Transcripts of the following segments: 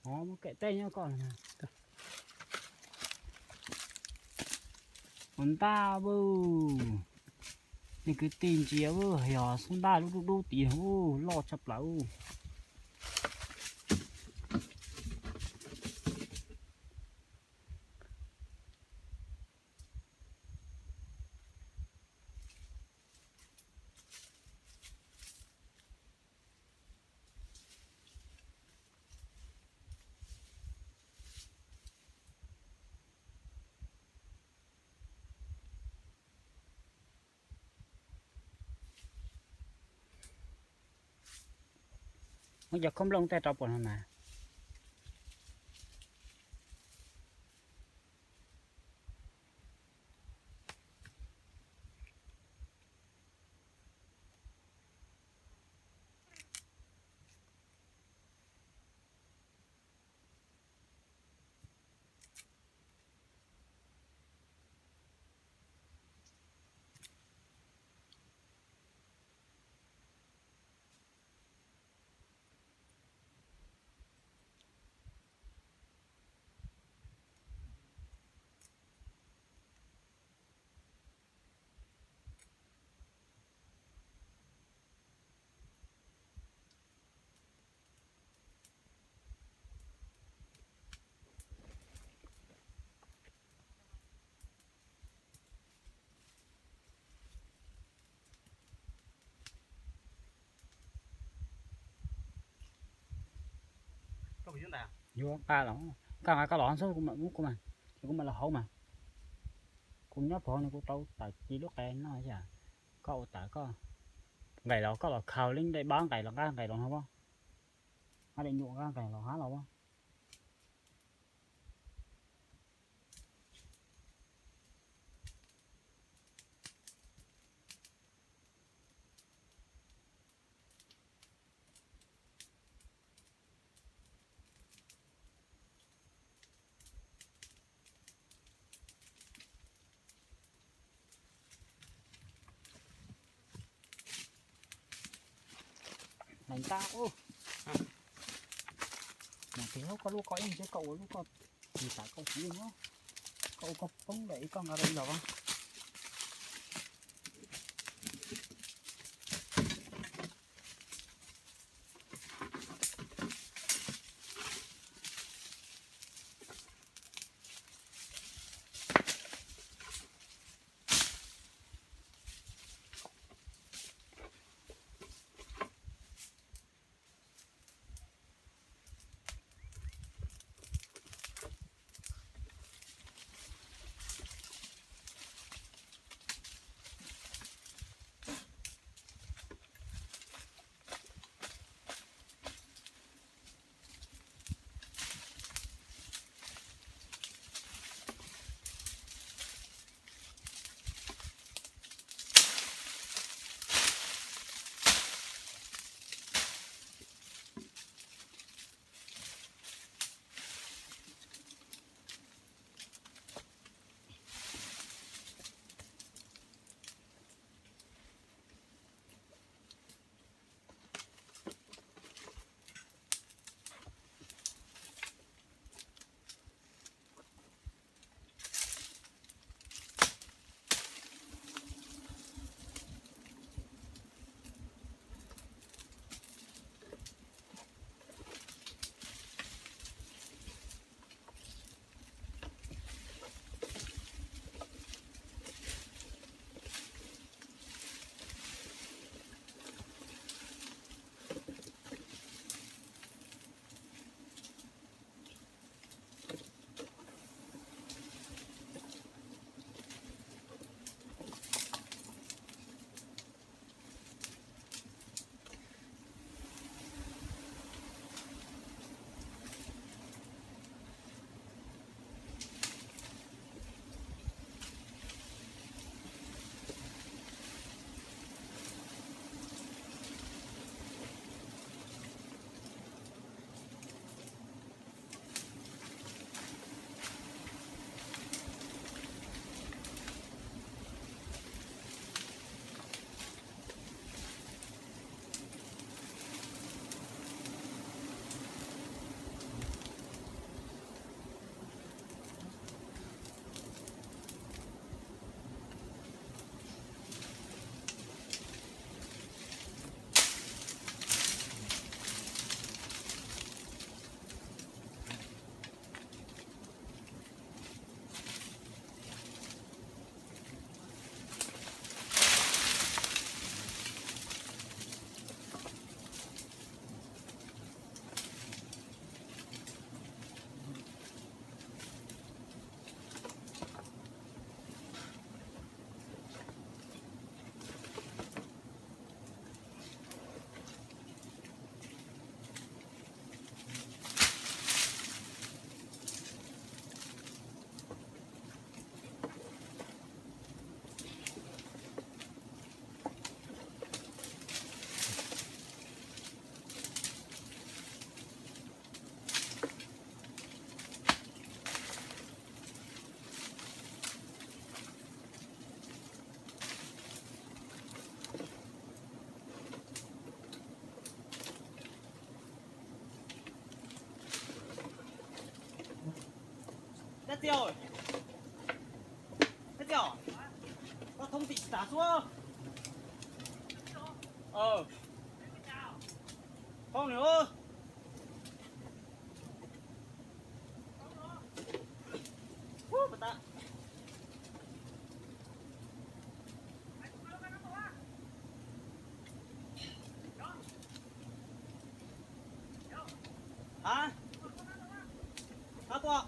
Ov, muab kem tej nyob koj. Ua ntaj vwj, nej kwv tij ntsia vwj, yog xub ntaj lub dub dub tid, loj tshaj plaws. Muab cov khob nplooj tej rau puas no na. Yuav nqa los, koj nqa koj los xwb, kuv mam muab kuv mas, ces kuv mam los hauv mas. Kuv nyob pem no kuv tau tawm ci lub qe no yam. Koj ua tawm koj nqaim los koj los khaws li dej npab nqaim los nqa nqaim los no as. Hab dej nyuam nqa nqaim los hab los as. Neeg tab ub, mas tes hauv koj lub koj ib ntsis koj ua lub koj, tis tas koj tsis yeej, koj ua koj poob lawm ib koj nqa rau ib los. Tiag, Tiag, koj thoob tim tas xwb. Thoob nws. Hab, hab tuaj.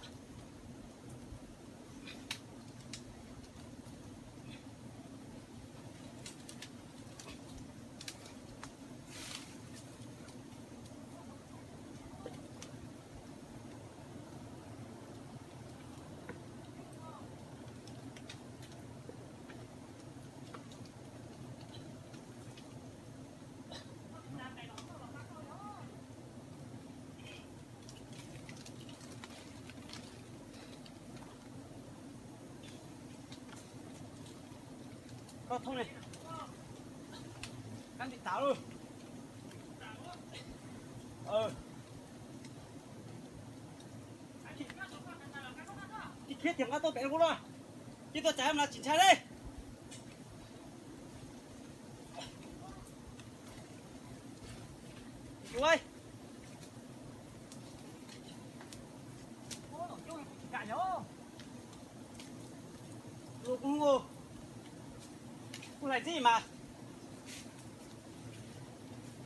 Koj thoob ne, kab ntim tas lawm. Khiav tiag nqa tuaj pem lub loj, cia tuaj tsam mlas tsis ntshai li. Yuav kuv, kuv hlais txij mas,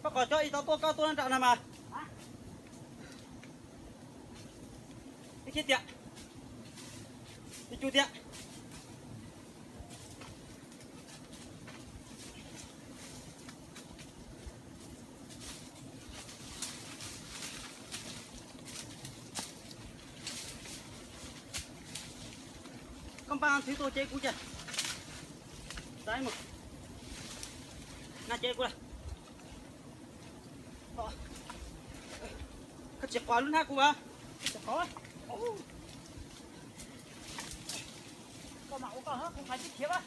koj qos cov ib tau tuaj koj tuaj nram na mas. Ib khiav tiag, ib cug tiag. Koj npaj thwv tuaj cev kuv cia. Saib mus, nqa cev kuv lawm. Koj tsis qos lub hnab kuv as. Koj mam ua koj, kuv nqa tib khiav as.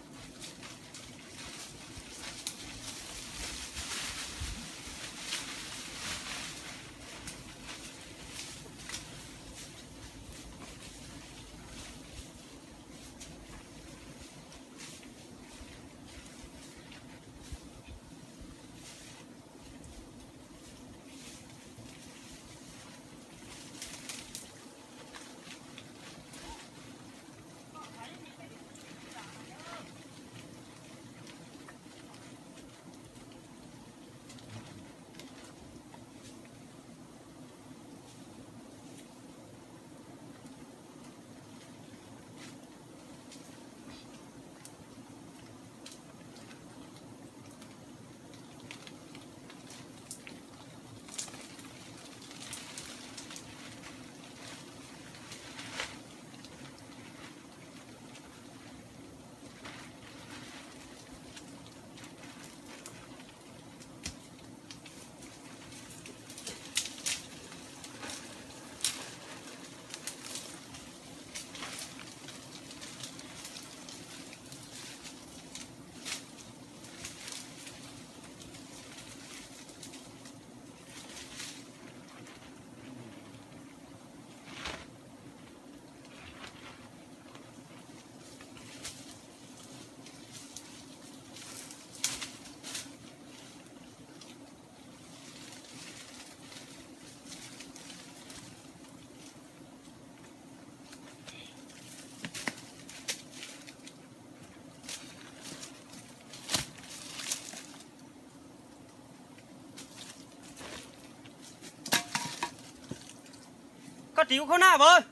Koj ris kuv khaub nab as.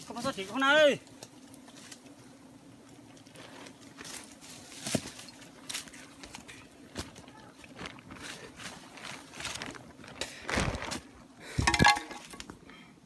Koj puas txhob ris kuv khaub nab.